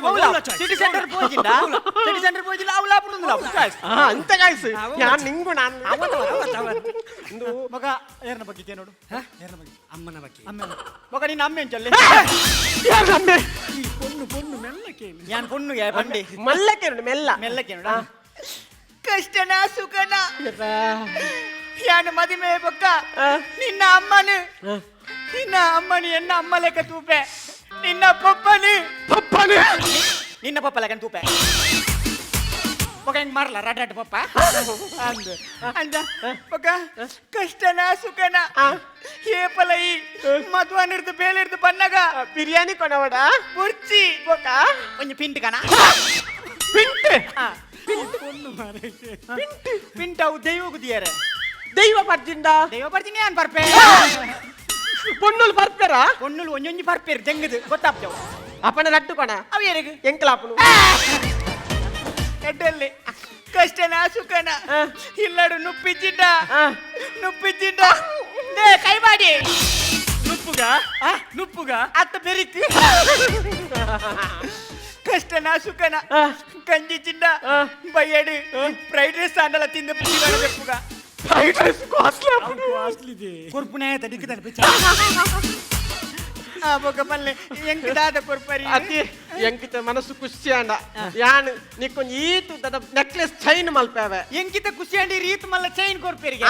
ಸಿಟಿ ಸೆಂಟರ್ ಪೋಜಿಂಡ, ಸಿಟಿ ಸೆಂಟರ್ ಪೋಜಿಂಡ, ಅವು ಲಾಪುಡುಂದಿಲ್ಲ ಚಾಯ್ಸ್. ಅಂತ ಚಾಯ್ಸ್. ಯಾನ್ ನಿಂಗು ನಾನು ಇಂದು. ಮಗ, ಏರ್ನ ಬಗ್ಗೆ ನೋಡು, ಏರ್ನ ಬಗ್ಗೆ? ಅಮ್ಮನ ಬಗ್ಗೆ. ಅಮ್ಮನ ಮಗ, ನೀನು ಅಮ್ಮೆ ಅಂಚಲ್ಲಿ. ಯಾರ್ ಅಮ್ಮೆ? ಈ ಪೊಣ್ಣು, ಪೊಣ್ಣು, ಮೆಲ್ಲಕ್ಕೆ. ಯಾನ್ ಪೊಣ್ಣುಗೆ ಬಂಡಿ. ಮಲ್ಲಕ್ಕೆ ನೋಡು, ಮೆಲ್ಲ. ಮೆಲ್ಲಕ್ಕೆ ನೋಡ. ಕಷ್ಟನ ಸುಖನ ಯಾನು ಮದಿಮೆ ಬೊಕ್ಕ ನಿನ್ನ ಅಮ್ಮನು, ನಿನ್ನ ಅಮ್ಮನು ಎನ್ನ ಅಮ್ಮ ಲೆಕ್ಕ ತೂಪೆ. ನಿನ್ನ ಪಪ್ಪನು ಪಪ್ಪನೇ. ನಿನ್ನ ಪಪ್ಪ ಲೆಕ್ಕ ತೂಪೆ. ಬೊಕ ಹೆಂಗ್ ಮಾರಲ್ಲ ರಡ್ ರಡ್ ಪಪ್ಪ ಅಂದು ಅಂದ. ಬೊಕ ಕಷ್ಟನ ಸುಖನ ಏಪಲ ಈ ಮದುವನಿರ್ದು ಬೇಲಿರ್ದು ಬನ್ನಗ ಬಿರಿಯಾನಿ ಕೊನವಡ. ಬುರ್ಚಿ. ಬೊಕ ಒಂಜಿ ಪಿಂಟ್ ಕಣ. ಪಿಂಟ್. ಪೊಣ್ಣು ಮಾರೈತೆ. ಪಿಂಟ್ ಅವು ದೈವ ಕುದಿಯರೆ. ದೈವ ಪರ್ಜಿಂದ. ದೈವ ಬರ್ತೀನಿ ಯಾನ್ ಬರ್ಪೆ. ಪೊಣ್ಣುಲು ಬರ್ಪೆರ? ಪೊಣ್ಣುಲು ಒಂಜೊಂಜಿ ಬರ್ಪೇರು ಜಂಗದು ಗೊತ್ತಾಪ್ತವು. ಅಪ್ಪನ ರಡ್ಡು ಕೊಣ. ಅವು ಏರಿಗ್? ಎಂಕಲಾಪುನು. ಎಡ್ಡಲ್ಲಿ ಕಷ್ಟನ ಸುಖನ ಇಲ್ಲಡು ನುಪ್ಪಿಚ್ಚಿಂಡ ನುಪ್ಪಿಚ್ಚಿಂಡ they ಕೈಬಾಡಿ. ನುಪ್ಪುಗ, ನುಪ್ಪುಗ. ಅತ್ತ ಬೆರಿಕ್. ಕಷ್ಟನ ಸುಖನ ಕಂಜಿ ಚಿಂಡ ಬಯ್ಯಡು ಫ್ರೈಡ್ ರೈಸ್ ಅಂಡಲ ತಿಂದ ಬೆಪ್ಪುಗ. Fried rice costly. ಕಾಸ್ಟ್ಲಿ. ಕೊರ್ಪುನೇ ತಡಿಕ್ಕದ ಆ ಬೊಕ ಪಲ್ಲೆ ಎಂಕ್ ದಾದ ಕೊರ್ಪರಿ? ಅತಿ ಎಂಕಿತ ಮನಸ್ಸು ಖುಷಿ ಅಂಡ. ಯಾನ್ ನಿಕ್ಕೊಂಜಿ ಈತು ದದ ನೆಕ್ಲೆಸ್ ಚೈನ್ ಮಲ್ಪೇವೆ. ಎಂಕಿತ ಖುಷಿ ಅಂಡಿ ರೀತ್ ಮಲ್ಲ ಚೈನ್ ಕೊರ್ಪೇರಿಗೆ.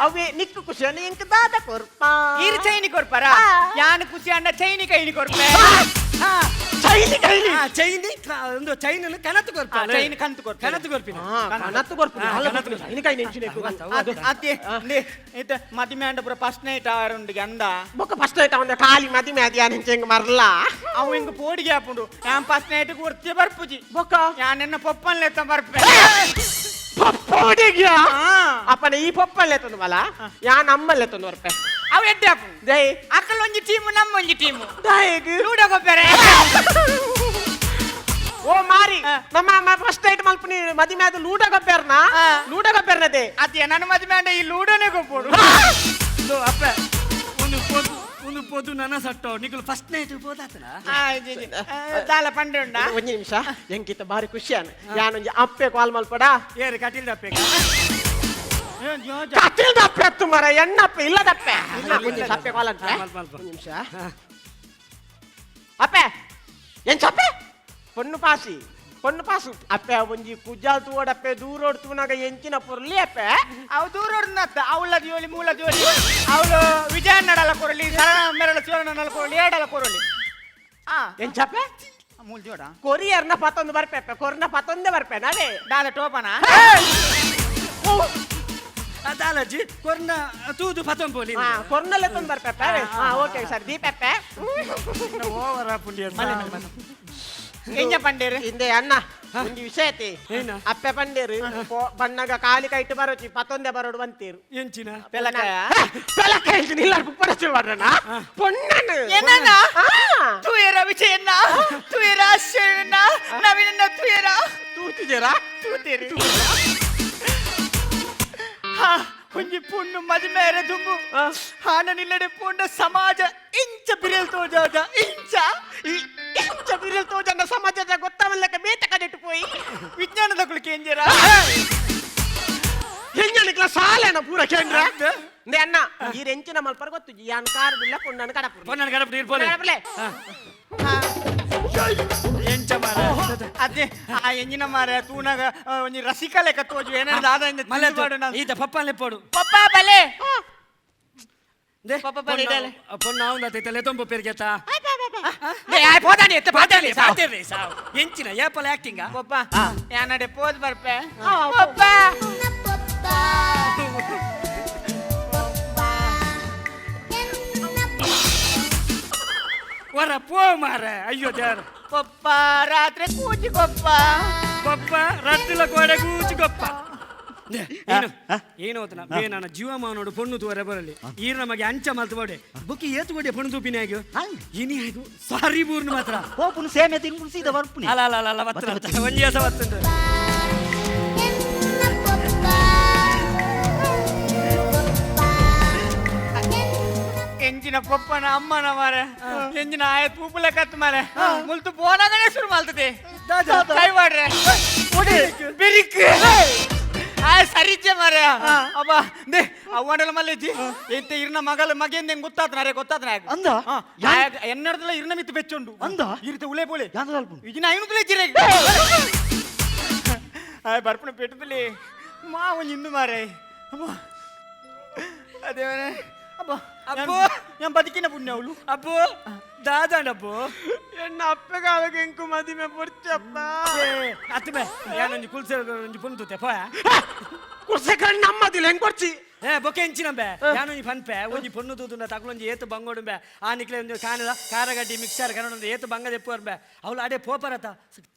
ಅವೇ ನಿಕ್ಕು ಖುಷಿ ಅಂಡ ಎಂಕ್ ದಾದ ಕೊರ್ಪ? ಈರ್ ಚೈನಿ ಕೊರ್ಪರ? ಯಾನ್ ಖುಷಿ ಅಂಡ ಚೈನಿ ಕೈನಿ ಕೊರ್ಪೆ. ಚೈನಿ ಕೈನಿ. ಚೈನಿ, ಒಂದು ಚೈನ್ ಕನತು ಕೊರ್ಪ. ಚೈನ್ ಕಂತು ಕೊರ್ಪೆ. ಕನತು ಕೊರ್ಪಿನ. ಕನತು ಕೊರ್ಪು. ಕನತು. ಚೈನಿ ಕೈನಿ ಎಂಚಿನ? ಅತ್ತೆ ಇತ್ತ ಮದಿಮೆ ಅಂಡ ಪೂರ ಫಸ್ಟ್ ನೈಟ್ ಆರುಂಡಿಗೆ ಅಂದ. ಬೊಕ್ಕ ಫಸ್ಟ್ ನೈಟ್ ಅವಂದ ಖಾಲಿ ಮದಿಮೆ ಅದು ಯಾನ್ ಹೆಂಗ್ ಮರ್ಲ. ಅವು ಹಿಂಗ ಪೋಡಿಗೆ ಹಾಪುಂಡು. ಯಾನ್ ಫಸ್ಟ್ ನೈಟ್ ಒರ್ತಿ ಬರ್ಪುಜಿ. ಬೊಕ್ಕ? ಯಾನ್ ಎನ್ನ ಪಪ್ಪನ್ ಲೆತ್ತ ಬರ್ಪೆ. ಪಪ್ಪೋಡಿಗ್ಯಾ? ಅಪ್ಪನ ಈ ಪಪ್ಪಲ್ಲೇ ತಂದು ಬಲ, ಯಾನ್ ಅಮ್ಮಲ್ಲೇ ತಂದು ಬರ್ಪೆ. ಅವು ಎಡ್ಡೆ ಹಾಪುಂಡು. ಜೈ. ಅಕ್ಕಲ್ ಒಂಜಿ ಟೀಮು, ನಮ್ಮ ಒಂಜಿ ಟೀಮು. ದಾಯೆಗ್? ಲೂಡೋ ಗೊಬ್ಬರ. ಓ ಮಾರಿ, ನಮ್ಮ ಫಸ್ಟ್ ನೈಟ್ ಮಲ್ಪುನಿ ಮದಿಮೆ ಅದು ಲೂಡೋ ಗೊಬ್ಬೆರ್ನ? ಲೂಡೋ ಗೊಬ್ಬೆರ್ನದೆ. ಅತ್ತೆ, ನನ್ನ ಮದಿಮೆ ಅಂಡ ಈ ಲೂಡೋನೇ ಗೊಬ್ಬೋಡು. ಅಪ್ಪ, ಒಂದು ಪೊದು, ಒಂದು ಪೊದು ನನ್ನ ಸಟ್ಟೋ ನಿಕುಲು ಫಸ್ಟ್ ನೈಟ್ ಪೋದಾತನ. ದಾಲ ಪಂಡೆ ಉಂಡ. ಒಂಜಿ ನಿಮಿಷ, ಎಂಕಿತ ಬಾರಿ ಖುಷಿಯಾನ. ಯಾನೊಂಜಿ ಅಪ್ಪೆ ಕಾಲ್ ಮಲ್ಪಡ. ಏರು ಕಟೀಲ್ ದಪ್ಪೆ? ಕಟೀಲ್ ದಪ್ಪೆ ಅತ್ತು ಮರ, ಎಣ್ಣಪ್ಪೆ ಇಲ್ಲದಪ್ಪೆ. ಒಂಜಿ ನಿಮಿಷ, ಅಪ್ಪೆ ಕಾಲ್ ಅಂತ. ಒಂದು ನಿಮಿಷ ಅಪ್ಪೆ. ಎಂಚ ಅಪ್ಪೆ? ಪೊಣ್ಣು ಪಾಸಿ, ಪೊಣ್ಣು ಪಾಸು ಅಪ್ಪೆ. ಒಂಜಿ ಕುಜಾಲ್ ತೂವಡಪ್ಪೆ, ದೂರೋಡ್ ತೂನಾಗ ಎಂಚಿನ ಪೊರ್ಲಿ ಅಪ್ಪೆ. ಅವು ದೂರೋಡ್ನತ್ತ ಅವಳ ಜೋಲಿ ಮೂಲ ಜೋಲಿ. ಅವಳು ವಿಜಯನ್ನಡಲ ಕೊರಲಿ, ಸರಳ ಮೆರಳ ಶಿವನಡಲ ಕೊರಲಿ, ಏಡಲ ಕೊರಲಿ. ಎಂಚಪ್ಪೆ? ಮೂಲ ಜೋಡ. ಕೊರಿಯರ್ನ ಪತ್ತೊಂದು ಬರ್ಪೆ ಅಪ್ಪೆ, ಕೊರ್ನ ಪತ್ತೊಂದೇ ಬರ್ಪೆ ನಾವೇ. ದಾದ ಟೋಪನ? ದಾಲಜಿ ಕೊರ್ನ ತೂದು ಪತೊಂಪೋಲಿ. ಹಾ, ಕೊರ್ನಲ್ಲೇ ತಂದು ಬರ್ಪೆ ಅಪ್ಪೆ. ಹಾ, ಓಕೆ ಸರ್ ದೀಪಪ್ಪೆ. ಓವರ್ ಆಪುಂಡಿ. ಎಂಜ ಪಂಡೇರು? ಹಿಂದೆ ಅಣ್ಣ, ಒಂಜಿ ವಿಷಯ ಐತಿ. ಏನ? ಅಪ್ಪೆ ಪಂಡೇರು ಬಣ್ಣಗ ಖಾಲಿ ಕೈಟ್ ಬರೋಚಿ, ಪತ್ತೊಂದೆ ಬರೋಡು ಬಂತೀರು. ಎಂಚಿನ? ಪೆಲಕಾಯ. ಪೆಲಕಾಯ ಇಲ್ಲ, ಪುಪ್ಪಡ ಮಾಡ್ರಣ ಪೊಣ್ಣನು. ಏನಣ್ಣ? ತುಯರ ವಿಜಯಣ್ಣ, ತುಯರ ಆಶ್ಚರ್ಯಣ್ಣ, ನವೀನಣ್ಣ, ತುಯರ. ತೂತಿದ್ದೀರಾ? ತೂತೇರಿ. ಹಾ, ಒಂಜಿ ಪುಣ್ಣು ಮದಿಮೇರೆ ದುಂಬು ಹಾನ ನಿಲ್ಲಡೆ ಪುಂಡ ಸಮಾಜ ಇಂಚ ಬಿರಿಯಲ್ ತೋಜಾದ ಇಂಚ. ಈ ಇಂಚ ಬಿರಿಯಲ್ ತೋಜನ್ನ ಸಮಾಜದ ಗೊತ್ತಾವಲ್ಲಕ ಬೇತ ಕಡೆಟ್ಟು ಪೋಯಿ. ವಿಜ್ಞಾನದ ಕೇಂದ್ರ. ಹೆಂಗನಿಕ್ಲ ಸಾಲೇನ ಪೂರ ಕೇಂದ್ರ ನೇ ಅಣ್ಣ. ಈ ರೆಂಚಿನ ಮಲ್ಪರ್ ಗೊತ್ತು, ಯಾನ್ ಕಾರದಿಲ್ಲ, ಪೊಣ್ಣನ ಕಡಪು. ಪೊನ್ನನ ಕಡಪು ನೀರು ಪೋಲೆ. ಕಡಪಲೆ. ಎಂಚ ಮಾರ? ಅದೇ ಆ ಎಂಜಿನ ಮಾರ ತೂನಾಗ ಒಂಜಿ ರಸಿಕ ಲೆಕ್ಕ ತೋಜು. ಏನಾದ್ರು ದಾದ ಮಲ್ಲ ಈತ ಪಪ್ಪನ್ಲೆ ಪೋಡು. ಪಪ್ಪ ಬಲೆ. ದೆ, ಪಪ್ಪ ಬಲೆ ಇಡಲೆ. ಪೊಣ್ಣ ಅವಂದ ತಲೆ ತೊಂಬ ಪೆರ್ಗೆತ. ಪೋದಾನಿ ಎತ್ತ. ಪಾತೇರ್ರಿ ಪಾತೇರ್ರಿ ಸಾವು ಎಂಚಿನ ಏಪಲ ಆಕ್ಟಿಂಗ್. ಪಪ್ಪ, ಯಾನಡೆ ಪೋದ್ ಬರ್ಪೆ ಪಪ್ಪ. ವರ ಪೋ ಮಾರ. ಅಯ್ಯೋ ದೇವ್ರ. ಪಪ್ಪ, ರಾತ್ರಿ ಕೂಚಿ ಕೊಪ್ಪ. ಕೊಪ್ಪ ರದ್ದುಲ ಕೋಡೆ ಕೂಚಿ ಕೊಪ್ಪ. ಏನು ಏನು ಹೋತನ ಬೇನನ ಜೀವಮಾನೋಡು ಪೊಣ್ಣು ತೂವರೆ ಬರಲಿ. ಈರ್ ನಮಗೆ ಅಂಚ ಮಲ್ತು ಬೋಡೆ ಬುಕ್ಕಿ ಏತು ಕೊಡೆ ಪೊಣ್ಣು ತೂಪಿನ ಆಗಿ ಇನಿ ಆಗಿ ಸಾರಿ ಬೂರ್ನು ಮಾತ್ರ. ಪೋಪುನು ಸೇಮೆ ತಿನ್ಪುನು ಸೀದಾ ಬರ್ಪುನಿ. ಅಲ್ಲ ಅಲ್ಲ ಅಲ್ಲ ಅಲ್ಲ, ಬತ್ತು ಬತ್ತು ಒಂಜಿ ದಿವಸ ಬತ್ತುಂಡು. ಎಂಜಿನ ಪಪ್ಪನ ಅಮ್ಮನ ಮಾರೆ, ಎಂಜಿನ ಆಯ ತೂಪುಲೆ ಕತ್ ಮಾರೆ. ಮುಲ್ತು ಬೋನಾಗನೆ ಶುರು ಮಾಡ್ತದೆ ಕೈ ಮಾಡ್ರೆ ಬಿರಿಕ್ ಆ ಸರಿಜೆ ಮಾರೆ. ಅಬ್ಬ they ಅವ್ವಂಡಲ ಮಲ್ಲೇಜಿ ಎಂತ ಇರ್ನ ಮಗಲ ಮಗೆಂದ ಹೆಂಗ್ ಗೊತ್ತಾತನ ಅರೆ ಗೊತ್ತಾತನ. ಅಂದ? ಎನ್ನಡದಲ್ಲ ಇರ್ನ ಮಿತ್ತು ಬೆಚ್ಚುಂಡು. ಅಂದ? ಇರ್ತೆ ಉಲೆ ಬೋಲೆ. ಯಾವ್ದು ಅಲ್ಪುಂಡು? ಇಜಿನ ಐನುದುಲೆ ಜಿರೆ ಆಯ್ ಬರ್ಪಣ ಪೆಟ್ಟದಲ್ಲಿ ಮಾ ಒಂಜಿ ಇಂದು ಮಾರೆ. ಅಬ್ಬ ಅದೇವನೇ ಅಬ್ಬ. ಅಬ್ಬೋ. ഞാൻ ಬದುಕಿನ ಪುಣ್ಯ ಅವಳು. ಅಪ್ಪು ದಾದಾಂಡಪ್ಪು. ಎನ್ನ ಅಪ್ಪಗಾವಾಗ ಎಂಕು ಮದಿಮೆ ಪೊರ್ಚಪ್ಪ. ಅತ್ತು ಬೇ, ಯಾನೊಂಜಿ ಕುಲ್ಸೆ ಒಂಜಿ ಪೊಣ್ಣು ತೂತೆ ಪೋಯ. ಕುರ್ಸೆ ನಮ್ಮದಿಲ್ಲ, ಹೆಂಗ್ ಕೊಡ್ಚಿ? ಏ ಬೊಕೆ ಎಂಚಿನಂಬೆ, ಯಾನೊಂಜಿ ಪನ್ಪೆ, ಒಂಜಿ ಪೊಣ್ಣು ತೂತುಂಡ ತಗುಲೊಂಜಿ ಏತು ಬಂಗೋಡುಂಬೆ. ಆ ನಿಕ್ಲೆ ಒಂಜಿ ಕಾನದ ಕಾರಗಡ್ಡಿ ಮಿಕ್ಸರ್ ಕನ್ನಡ ಏತು ಬಂಗ ದೆಪ್ಪುವರ್ಬೆ. ಅವಳು ಅಡೆ ಪೋಪರತ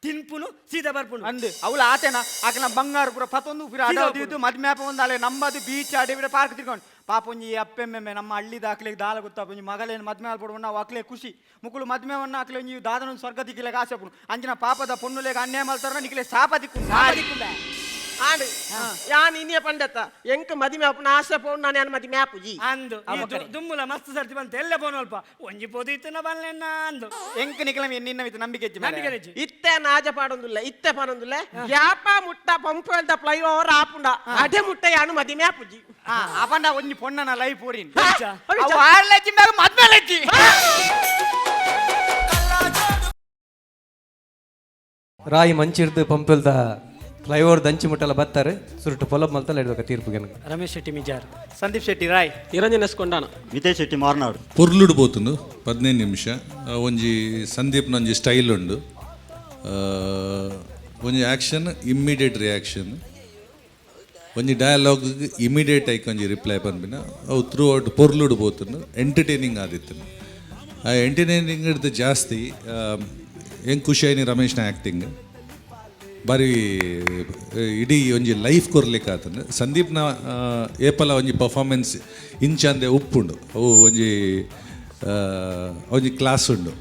ತಿನ್ಪುನು ಸೀದಾ ಬರ್ಪುನು. ಅಂದು ಅವಳು ಆತೇನ ಆಕನ ಬಂಗಾರ ಪೂರ ಪತೊಂದು ಪೂರ ಸೀದಾ ಅಡೋದು ಇದು ಮದ್ಮೆ ಆಪ ಒಂದು ಅಲೆ ನಂಬದು ಬೀಚ್ ಅಡೆ ಬಿಡ ಪಾರ್ಕ್ ತಿರ್ಕೊಂಡು. ಪಾಪ ಒಂಜಿ ಅಪ್ಪೆಮ್ಮೆಮ್ಮೆ ನಮ್ಮ ಹಳ್ಳಿದ ಅಕ್ಲೆಗ್ ದಾಲ ಗೊತ್ತಾಪ. ಒಂಜಿ ಮಗಲೇನು ಮದ್ಮೆ ಆಲ್ಪಡು ನಾವು ಅಕ್ಲೆ ಖುಷಿ ಮುಕುಲು ಮದ್ಮೆವನ್ನ ಅಕ್ಲೆ ಒಂಜಿ ದಾದನ ಸ್ವರ್ಗ ದಿಕ್ಕಿಲೆಗ್ ಆಸೆ ಪಡು. ಅಂಚಿನ ಪಾಪದ ಪೊಣ್ಣುಲೆಗ್ ಅನ್ಯಾಯ ಮಲ್ತಾರ, ನಿಕ್ಲೆ ಶಾಪ ದಿಕ್ಕು. ಆಂಡ್ ಯಾನ್ ಇನಿಯ ಪಂಡತ್ತ ಎಂಕ್ ಮದಿಮೆ ಆಪುನ ಆಸೆ ಪೋಣ್ ನಾನು ಯಾನ್ ಮದಿಮೆ ಆಪುಜಿ. ಅಂದು ಈ ದುಮ್ಮುಲ ಮಸ್ತ್ ಸರ್ತಿ ಬಂತ ಎಲ್ಲ ಪೋನು ಅಲ್ಪ ಒಂಜಿ ಪೋದು ಇತ್ತನ ಬಲ್ಲೆನ್ನ ಅಂದು. ಎಂಕ್ ನಿಕ್ಲ ನಿನ್ನ ಮಿತ್ತು ನಂಬಿಕೆ ಇಜ್ಜಿ ಮಾರ್ರೆ. ನಂಬಿಕೆ ಇಜ್ಜಿ. ಇತ್ತೆ ನಾಜ ಪಾಡೊಂದುಲ್ಲ, ಇತ್ತೆ ಪಾಡೊಂದುಲ್ಲ. ಯಾಪ ಮುಟ್ಟ ಪಂಪಲ್ದ ಫ್ಲೈ ಓವರ್ ಆಪುಂಡ ಅಡೆ ಮುಟ್ಟ ಯಾನು ಮದಿಮೆ ಆಪುಜಿ. ಆ ಅಪಂಡ ಒಂಜಿ ಪೊಣ್ಣನ ಲೈಫ್ ಊರಿನ್. ಅವಿಚ. ಅವು ಆರ್ಲಜ್ಜಿ ಮ್ಯಾಗ ಮದ್ಮೆ ಲಜ್ಜಿ. ರಾಯಿ ಮಂಚಿರ್ದು ಪಂಪಲ್ದ ಫ್ಲೈಓವರ್ ದಂಚಿ ಮುಟ್ಟಲ ಬತ್ತಾರೆ ಸುರುಟು ಪೊಲಬ್ ಮಲ್ತಲ್ಲ ಇಡ್ಬೇಕು ತೀರ್ಪು ಗೆನಗ. ರಮೇಶ್ ಶೆಟ್ಟಿ ಮಿಜಾರ್. ಸಂದೀಪ್ ಶೆಟ್ಟಿ ರಾಯ್. ನಿರಂಜನ್ ಎಸ್ಕೊಂಡಾನ. ವಿಜಯ್ ಶೆಟ್ಟಿ ಮಾರ್ನಾಡು. ಪೊರ್ಲುಡು ಪೋತುಂಡು 15 ನಿಮಿಷ. ಒಂಜಿ ಸಂದೀಪ್ನ ಒಂಜಿ ಸ್ಟೈಲ್ ಉಂಡು. ಒಂಜಿ ಆ್ಯಕ್ಷನ್ ಇಮ್ಮಿಡಿಯೇಟ್ ರಿಯಾಕ್ಷನ್, ಒಂಜಿ ಡಯಲಾಗ್ ಇಮಿಡಿಯೇಟ್ ಆಯ್ಕೆ ಒಂಜಿ ರಿಪ್ಲೈ ಪನ್ಪಿನ ಅವು ಥ್ರೂ ಔಟ್ ಪೊರ್ಲುಡು ಪೋತುಂಡು. ಎಂಟರ್ಟೈನಿಂಗ್ ಆದಿತ್ತು. ಆ ಎಂಟರ್ಟೈನಿಂಗ್ ಹಿಡ್ದು ಜಾಸ್ತಿ ಹೆಂಗೆ ಖುಷಿ ಆಯ್ನಿ ರಮೇಶ್ನ ಆ್ಯಕ್ಟಿಂಗ್ ಬಾರಿ. ಇಡೀ ಒಂಜಿ ಲೈಫ್ ಕೊರ್ಲಿಕ್ಕೆ ಆತಂದು ಸಂದೀಪ್ನ ಏಪಲ ಒಂಜಿ ಪರ್ಫಾರ್ಮೆನ್ಸ್ ಇಂಚಂದೆ ಉಪ್ಪುಂಡು. ಅವು ಒಂಜಿ ಒಂಜಿ ಕ್ಲಾಸ್ ಉಂಡು.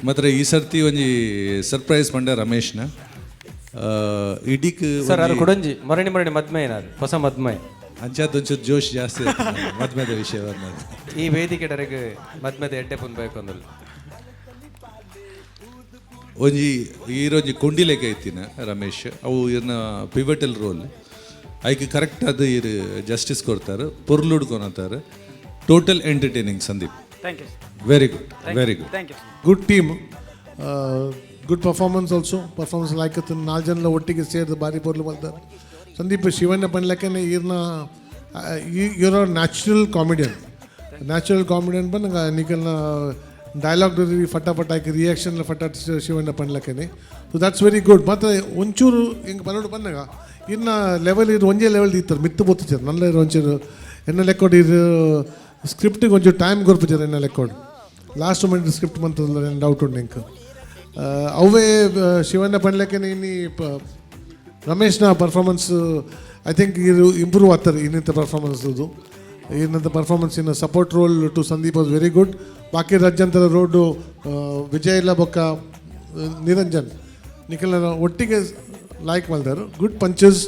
ಮಾತ್ರ ಈ ಸರ್ತಿ ಒಂಜಿ ಸರ್ಪ್ರೈಸ್ ಪಂಡ ರಮೇಶ್ನ ಇಡೀಕ್. ಸರ್ ಅದು ಕುಡಂಜಿ ಮರಣಿ ಮರಣಿ ಮದ್ಮೆ ಏನಾರು ಹೊಸ ಮದ್ಮೆ. ಅಂಚಾದ ಒಂಚೂರು ಜೋಶ್ ಜಾಸ್ತಿ ಇರ್ತದೆ ಮದ್ಮೆದ ವಿಷಯವನ್ನು. ಈ ವೇದಿಕೆ ಡರೆಗ್ ಮದ್ಮೆದ ಎಡ್ಡೆ ಪುನ್ ಬೇಕು ಅಂದಲ್ಲ. ಒಂಜಿ ಈರೊಂಜಿ ಕೊಂಡಿಲೆಕ್ಕ ಐತಿನ ರಮೇಶ್. ಅವು ಇರ್ನ ಪಿವಟಲ್ ರೋಲ್ ಐಕ್ ಕರೆಕ್ಟ್ ಅದು ಇರು ಜಸ್ಟಿಸ್ ಕೊಡ್ತಾರೆ, ಪೊರ್ಲುಡ್ ಕೊನತಾರೆ. Total entertaining Sandeep. Thank you. Very good, very good. Thank you. Good team, good performance also. Performance like ನಾಲ್ಕು ಜನಲ ಒಟ್ಟಿಗೆ ಸೇರಿದ ಬಾರಿ ಪೊರ್ಲು ಮಲ್ತಾರೆ. ಸಂದೀಪ್ ಶಿವಣ್ಣ ಪನ್ಲೆಕ್ಕನೆ ಈರ್ನ ಇವ್ರ ನ್ಯಾಚುರಲ್ ಕಾಮಿಡಿಯನ್, ನ್ಯಾಚುರಲ್ ಕಾಮಿಡಿಯನ್ ಬಂದು ನಿಕಲ್ನ ಡೈಲಾಗ್ ಫಟ ಫಟ ಹಾಕಿ ರಿಯಾಕ್ಷನ್ ಫಟ ಶಿವಣ್ಣ ಪನ್ಲೆಕ್ಕನೆ. ಸೊ that's very good. ಮತ್ತು ಒಂಚೂರು ಹಿಂಗೆ ಬನ್ನೋಡು ಬಂದಾಗ ಇನ್ನ ಲೆವೆಲ್ ಇದು ಒಂಜೇ ಲೆವೆಲ್ ಇತ್ತಾರೆ ಮಿತ್ತು ಬೋತಿಚಾರ ನಲ್ಲ ಒಂಚೂರು ಎನ್ನ ಲೆಕ್ಕೋಡು. ಇದು ಸ್ಕ್ರಿಪ್ಟಿಗೆ ಒಂಚೂರು ಟೈಮ್ ಕೊರ್ಪುಚಾರ ಎನ್ನ ಲೆಕ್ಕೋಡು. ಲಾಸ್ಟ್ ಮೂಮೆಂಟ್ ಸ್ಕ್ರಿಪ್ಟ್ ಮಂತಲ್ಲ ಡೌಟ್ ಉಂಟು ಎಂಕ್. ಅವೇ ಶಿವಣ್ಣ ಪನ್ಲೆಕ್ಕನೆ ಇನ್ನಿ ರಮೇಶ್ನ ಪರ್ಫಾರ್ಮೆನ್ಸ್ I think ಇದು ಇಂಪ್ರೂವ್ ಆಗ್ತಾರೆ ಇನ್ನಿಂತ ಪರ್ಫಾರ್ಮೆನ್ಸ್ ಇದು. ಇನ್ನಂತ ಪರ್ಫಾರ್ಮೆನ್ಸ್ ಇನ್ನು support role to Sandeep was very good. ಬಾಕಿ ರಜ್ಜಂತರ ರೋಡು ವಿಜಯ್ ಇಲ್ಲ ಬೊಕ್ಕ ನಿರಂಜನ್ ನಿಖಿಲ್ ಒಟ್ಟಿಗೆ like ಮಲ್ದಾರು. Good punches,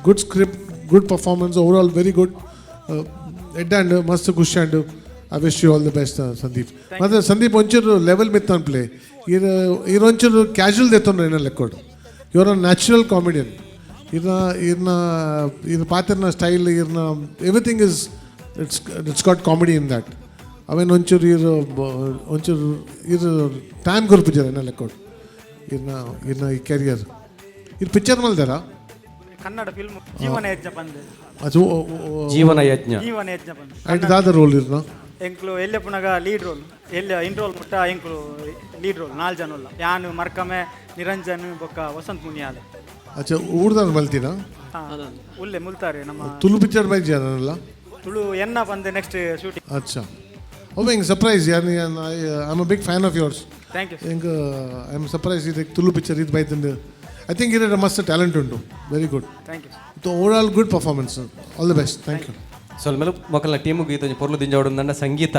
good script, good performance, overall very good. Ed and ಮಸ್ತ್ ಖುಷಿ and I wish you all the best Sandeep. ಮತ್ತು ಸಂದೀಪ್ ಒಂಚೂರು ಲೆವೆಲ್ ಮಿತ್ ಅನ್ ಪ್ಲೇ ಇರ್ ಇರೊಂಚೂರು ಕ್ಯಾಶುವಲ್ ದೆತ್ತೊಂಡು ಏನ ಲೆಕ್ಕೋಡು. ಇವರ ನ್ಯಾಚುರಲ್ ಕಾಮಿಡಿಯನ್. ಇರ್ನ ಇರ್ನ ಇರ್ ಪಾತ್ರನ ಸ್ಟೈಲ್ ಇರ್ನ everything is it's got comedy in that. ಅವೇನು ಒಂಚೂರು ಇರ್ ಒಂಚೂರು ಇರ್ ಟೈಮ್ ಕೊರ್ಪುಜಾರ ಏನ ಲೆಕ್ಕೋಡು ಇರ್ನ ಇರ್ನ ಈ ಕೆರಿಯರ್ ಇರ್ ಪಿಕ್ಚರ್ ಮಲ್ದಾರ. ಕನ್ನಡ ಫಿಲ್ಮ್ ಜೀವನ ಯಜ್ಞ ಪಂದ್. ಅದು ಜೀವನ ಯಜ್ಞ. ಜೀವನ ಯಜ್ಞ ಪಂದ್. ಅಂಡ್ ದಾದ ರೋಲ್ ಇರ್ನ? ಎಂಕ್ಲು ಎಲ್ಲೆ ಪುನಗ ಲೀಡ್ ರೋಲ್, ಎಲ್ಲ ಇಂಟ್ರೋಲ್ ಮುಟ್ಟ ಎಂಕ್ಲು ಲೀಡ್ ರೋಲ್ ನಾಲ್ ಜನ ಉಲ್ಲ. ಯಾನು ಮರ್ಕಮೆ ನಿರಂಜನ್ ಬೊಕ್ಕ ವಸಂತ್ ಮುನಿಯಾಲ್. ಅಚ್ಚಾ, ಊರ್ದಾನ ಮಲ್ತಿನ? ಹಾ, ಉಲ್ಲೆ ಮುಲ್ತಾರೆ ನಮ್ಮ. ತುಳು ಪಿಕ್ಚರ್ ಬೈ ಜನಲ್ಲ? ತುಳು ಎನ್ನ ಬಂದು ನೆಕ್ಸ್ಟ್ ಶೂಟಿಂಗ್. ಅಚ್ಚಾ, ಅವು ಹೆಂಗೆ ಸರ್ಪ್ರೈಸ್ ಯಾನ್. I am a big fan of yours. Thank you. ಹೆಂಗೆ I am surprise ಇದು ತುಳು ಪಿಕ್ಚರ್ ಇದು ಬೈತಂದು. I think ಇರೋ ಮಸ್ತ್ ಟ್ಯಾಲೆಂಟ್ ಉಂಟು. Very good. Thank you. Overall good performance. All the best. Thank you. ಸೊಲ್ಮೆಲು ಮೊಕಲ್ನ ಟೀಮುಗೆ ಇದೊಂಜಿ ಪೊರ್ಲು ದಿಂಜಾವಡು ನನ್ನ ಸಂಗೀತ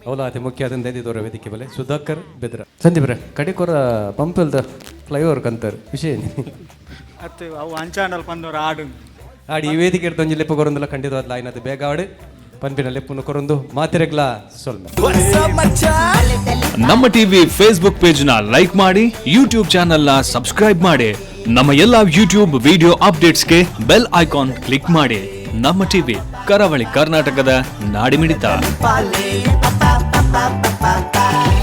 ಅವಲ ಅತಿ ಮುಖ್ಯ ಆದಂತ ದೋರ ವೇದಿಕೆ ಬಲೆ ಸುಧಾಕರ್ ಬೆದ್ರ. ಸಂದೀಪ್ರೆ, ಕಡೆಕೊರ ಪಂಪಲ್ದ ಫ್ಲೈಓವರ್ ಕಂತರ್ ವಿಷಯ ಏನಿ? ಅತ್ತು, ಅವು ಅಂಚಾಂಡಲ್ ಪಂದೋರ ಆಡು. ಆಡಿ ಈ ವೇದಿಕೆ ಒಂಜಿ ಲೆಪ್ಪು ಕೊರೊಂದುಲ ಖಂಡಿತವಾದ್ಲ ಆಯ್ನದು ಬೇಗ ಆಡು ಪನ್ಪಿನ ಲೆಪ್ಪುನು ಕೊರೊಂದು ಮಾತಿರೆಗ್ಲ ಸೊಲ್ಮೆ. ನಮ್ಮ ಟಿವಿ ಫೇಸ್ಬುಕ್ ಪೇಜ್ ನ ಲೈಕ್ ಮಾಡಿ, ಯೂಟ್ಯೂಬ್ ಚಾನೆಲ್ ನ ಸಬ್ಸ್ಕ್ರೈಬ್ ಮಾಡಿ, ನಮ್ಮ ಎಲ್ಲಾ ಯೂಟ್ಯೂಬ್ ವಿಡಿಯೋ ಅಪ್ಡೇಟ್ಸ್ಗೆ ಬೆಲ್ ಐಕಾನ್ ಕ್ಲಿಕ್ ಮಾಡಿ. ನಮ್ಮ ಟಿವಿ, ಕರಾವಳಿ ಕರ್ನಾಟಕದ ನಾಡಿಮಿಡಿತ. Pa pa pa pa pa.